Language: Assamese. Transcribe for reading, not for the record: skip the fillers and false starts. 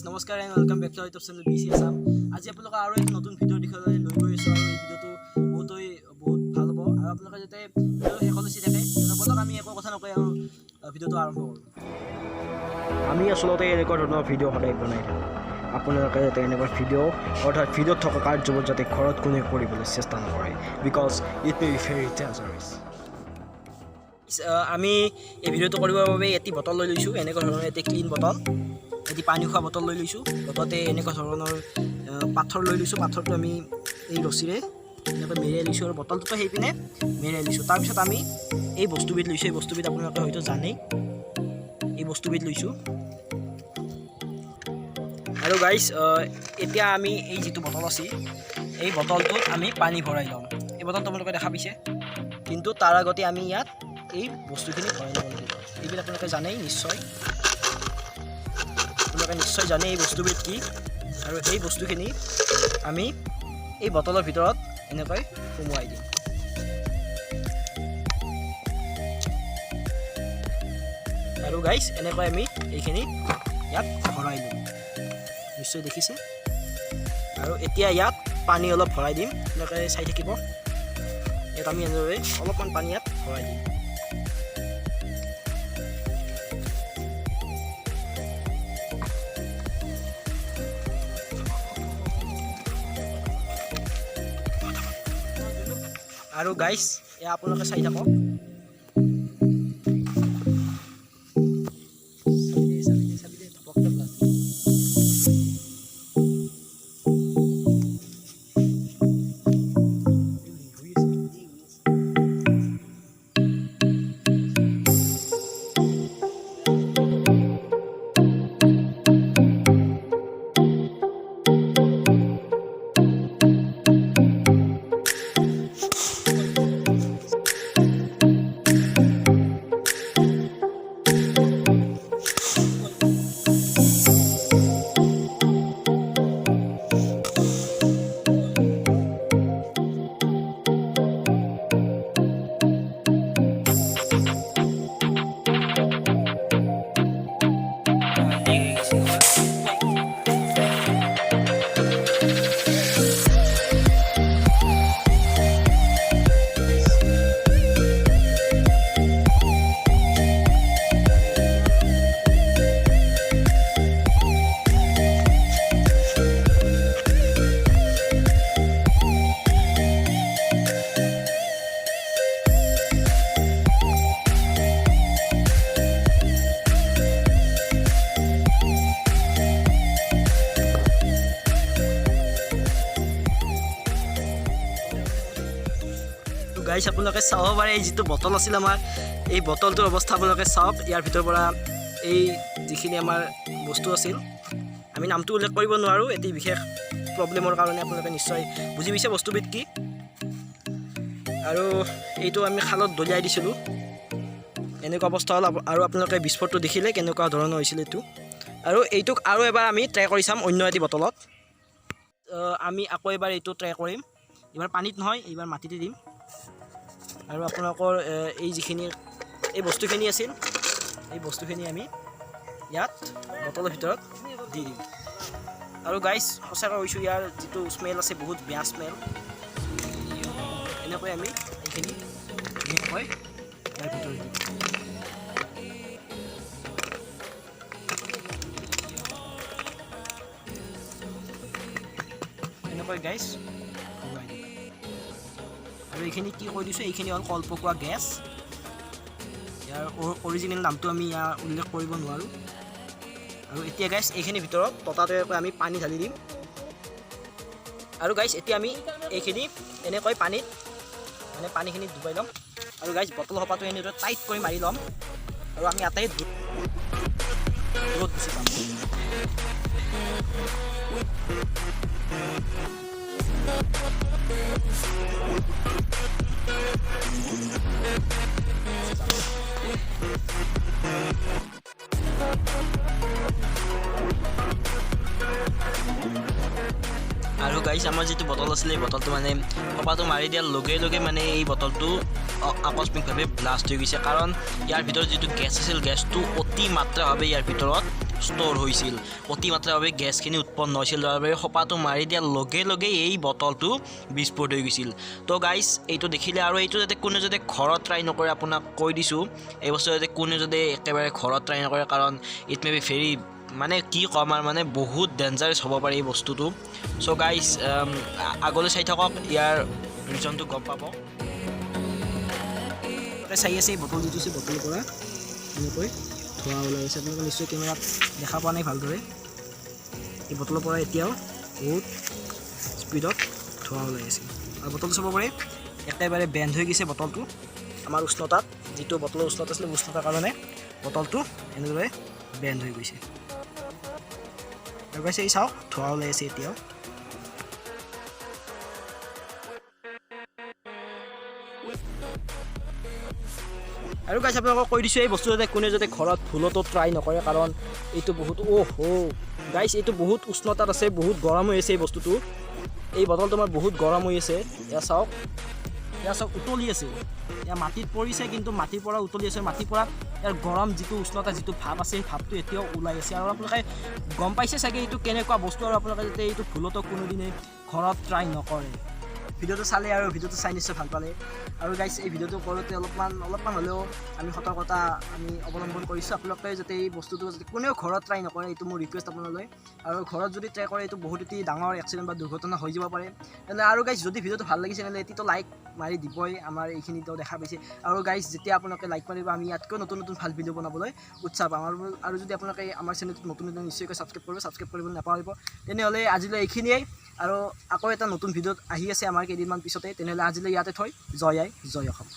নমস্কাৰ and welcome back to YouTube channel B C Assam. আজি আপোনালোকক আৰু এক নতুন ভিডিঅ' দিশলৈ লৈ গৈ আছোঁ আৰু এই ভিডিঅ'টো বহুত ভাল হ'ব আৰু আপোনালোকে যাতে ভিডিঅ'টো শেষলৈ চাই থাকে। ব'লক, আমি একো কথা নকয় আৰু ভিডিঅ'টো আৰম্ভ কৰোঁ। আমি আচলতে এনেকুৱা ধৰণৰ ভিডিঅ' সদায় বনাই থাকোঁ। আপোনালোকে যাতে এনেকুৱা ভিডিঅ', অৰ্থাৎ ভিডিঅ'ত থকা কাৰ্যবোৰ যাতে ঘৰত কোনে কৰিবলৈ চেষ্টা নকৰে, because it may be very dangerous. আমি এই ভিডিঅ'টো কৰিবৰ বাবে এটি বটল লৈ লৈছোঁ, এনেকুৱা ধৰণৰ এটি ক্লিন বটল, এটি পানী খোৱা বটল লৈ লৈছোঁ। লগতে এনেকুৱা ধৰণৰ পাথৰ লৈ লৈছোঁ। পাথৰটো আমি এই ৰছীৰে এনেকৈ মেৰিয়াই লৈছোঁ আৰু বটলটোতো সেইপিনে মেৰিয়াই লৈছোঁ। তাৰপিছত আমি এই বস্তুবিধ লৈছোঁ। এই বস্তুবিধ আপোনালোকে হয়তো জানেই। এই বস্তুবিধ লৈছোঁ আৰু গাইজ, এতিয়া আমি এই যিটো বটল আছে, এই বটলটোত আমি পানী ভৰাই ল'ম। এই বটলটো আপোনালোকে দেখা পাইছে, কিন্তু তাৰ আগতে আমি ইয়াত এই বস্তুখিনি ভৰাই ল'ব লাগিব। এইবিলাক আপোনালোকে জানেই নিশ্চয়, আপোনালোকে নিশ্চয় জানে এই বস্তুবিধ কি। আৰু এই বস্তুখিনি আমি এই বটলৰ ভিতৰত এনেকৈ সুমুৱাই দিম। আৰু গাইজ, এনেকৈ আমি এইখিনি ইয়াত ভৰাই ল'ম। নিশ্চয় দেখিছে। আৰু এতিয়া ইয়াত পানী অলপ ভৰাই দিম, আপোনালোকে চাই থাকিব। ইয়াত আমি এনেদৰে অলপমান পানী ইয়াত ভৰাই দিম। আৰু গাইজ, এয়া আপোনালোকে চাই থাকক। চাবি দে, চাবি দে, চাবি দে, ধপককে blast। হৈ আছে। গাইছ, আপোনালোকে চাব পাৰে, এই যিটো বটল আছিল আমাৰ, এই বটলটোৰ অৱস্থা আপোনালোকে চাওক। ইয়াৰ ভিতৰৰ পৰা এই যিখিনি আমাৰ বস্তু আছিল, আমি নামটো উল্লেখ কৰিব নোৱাৰোঁ এটি বিশেষ প্ৰব্লেমৰ কাৰণে। আপোনালোকে নিশ্চয় বুজি পাইছে বস্তুবিধ কি। আৰু এইটো আমি খালত দলিয়াই দিছিলোঁ, এনেকুৱা অৱস্থা হ'ল। আৰু আপোনালোকে বিস্ফোৰটো দেখিলে কেনেকুৱা ধৰণৰ হৈছিল এইটো। আৰু এইটোক আৰু এবাৰ আমি ট্ৰাই কৰি চাম অন্য এটি বটলত। আমি আকৌ এবাৰ এইটো ট্ৰাই কৰিম। এইবাৰ পানীত নহয়, এইবাৰ মাটিতে দিম। আৰু আপোনালোকৰ এই যিখিনি এই বস্তুখিনি আছিল, এই বস্তুখিনি আমি ইয়াত বটলৰ ভিতৰত দি দিম। আৰু গাইজ, সঁচাকৈ কৈছোঁ, ইয়াৰ যিটো স্মেল আছে, বহুত বেয়া স্মেল। এনেকৈ আমি এইখিনি ধুনীয়াকৈ ইয়াৰ ভিতৰত দিম। এনেকৈ গাইজ ভৰাই দিম। আৰু এইখিনি কি কৈ দিছোঁ, এইখিনি হ'ল কলপকোৱা গেছ। ইয়াৰ অৰিজিনেল নামটো আমি ইয়াৰ উল্লেখ কৰিব নোৱাৰোঁ। আৰু এতিয়া গাইজ, এইখিনিৰ ভিতৰত ততাতৈয়াকৈ আমি পানী ঢালি দিম। আৰু গাইজ, এতিয়া আমি এইখিনি এনেকৈ পানীত, মানে পানীখিনি ডুবাই ল'ম। আৰু গাইজ, বটল সোপাটো এনেদৰে টাইট কৰি মাৰি ল'ম আৰু আমি আটাই দূৰত গুচি যাম। আৰু গাইজ, আমাৰ যিটো বটল আছিলে, এই বটলটো মানে সোপাটো মাৰি দিয়াৰ লগে লগে মানে এই বটলটো আকস্মিকভাৱে ব্লাষ্ট হৈ গৈছে, কাৰণ ইয়াৰ ভিতৰত যিটো গেছ আছিল, গেছটো অতি মাত্ৰাভাৱে ইয়াৰ ভিতৰত ষ্ট'ৰ হৈছিল, অতিমাত্ৰাভাৱে গেছখিনি উৎপন্ন হৈছিল, যাৰ বাবে সোপাটো মাৰি দিয়াৰ লগে লগে এই বটলটো বিস্ফোট হৈ গৈছিল। তো গাইজ, এইটো দেখিলে আৰু এইটো যাতে কোনে যাতে ঘৰত ট্ৰাই নকৰে, আপোনাক কৈ দিছোঁ, এই বস্তু যাতে কোনে যাতে একেবাৰে ঘৰত ট্ৰাই নকৰে, কাৰণ it may be very, মানে কি ক'ম আৰু, মানে বহুত ডেঞ্জাৰাছ হ'ব পাৰে এই বস্তুটো। চ' গাইজ, আগলৈ চাই থাকক, ইয়াৰ ৰিজনটো গম পাব। চাই আছে, এই বটল যিটো আছে, বটলৰ পৰা এনেকৈ ধোঁৱা ওলাই আছে। আপোনালোকে নিশ্চয় কেমেৰাত দেখা পোৱা নাই ভালদৰে। এই বটলৰ পৰা এতিয়াও বহুত স্পীডত ধোঁৱা ওলাই আছে আৰু বটলটো চাব পাৰে, একেবাৰে বেণ্ড হৈ গৈছে বটলটো। আমাৰ উষ্ণতাত, যিটো বটলৰ উষ্ণতা আছিলে, উষ্ণতাৰ কাৰণে বটলটো এনেদৰে বেণ্ড হৈ গৈছে। আৰু গাইছ, এই চাওক, ধোঁৱা ওলাই আছে এতিয়াও। আৰু গাইছ, আপোনালোকক কৈ দিছোঁ, এই বস্তু যাতে কোনে যাতে ঘৰত ভুলতো ট্ৰাই নকৰে, কাৰণ এইটো বহুত, অ' হ' গাইছ, এইটো বহুত উষ্ণতাত আছে, বহুত গৰম হৈ আছে এই বস্তুটো। এই বটলটো আমাৰ বহুত গৰম হৈ আছে। এয়া চাওক, এয়া চাওক, উতলি আছে। এয়া মাটিত পৰিছে, কিন্তু মাটিৰ পৰা উতলি আছে। মাটিৰ পৰা ইয়াৰ গৰম যিটো উষ্ণতা, যিটো ভাৱ আছে, সেই ভাৱটো এতিয়াও ওলাই আছে। আৰু আপোনালোকে গম পাইছে চাগে এইটো কেনেকুৱা বস্তু। আৰু আপোনালোকে যাতে এইটো ভুলতো কোনোদিনে ঘৰত ট্ৰাই নকৰে। ভিডিঅ'টো চালে আৰু ভিডিঅ'টো চাই নিশ্চয় ভাল পালে। আৰু গাইছ, এই ভিডিঅ'টো কৰোঁতে অলপমান হ'লেও আমি সতৰ্কতা অৱলম্বন কৰিছোঁ। আপোনালোকে যাতে এই বস্তুটো যাতে কোনেও ঘৰত ট্ৰাই নকৰে, এইটো মোৰ ৰিকুৱেষ্ট আপোনালৈ। আৰু ঘৰত যদি ট্ৰাই কৰে, এইটো বহুত এটি ডাঙৰ এক্সিডেণ্ট বা দুৰ্ঘটনা হৈ যাব পাৰে। তেনে আৰু গাইছ, যদি ভিডিঅ'টো ভাল লাগিছে, তেনেহ'লে এটিতো লাইক মাৰি দিবই, আমাৰ এইখিনিতো দেখা পাইছে। আৰু গাইছ, যেতিয়া আপোনালোকে লাইক মাৰিব, আমি ইয়াতকৈও নতুন নতুন ভাল ভিডিঅ' বনাবলৈ উৎসাহ পাম। আৰু যদি আপোনালোকে আমাৰ চেনেলটোত নতুন নতুন, নিশ্চয়কৈ ছাবস্ক্ৰাইব কৰিব, ছাবস্ক্ৰাইব কৰিব নাপাহৰিব। তেনেহ'লে আজিলৈ এইখিনিয়েই আৰু আকৌ এটা নতুন ভিডিঅ'ত আহি আছে আমাৰ কেইদিনমান পিছতে। তেনেহ'লে আজিলৈ ইয়াতে থৈ, জয় আই, জয় অসম।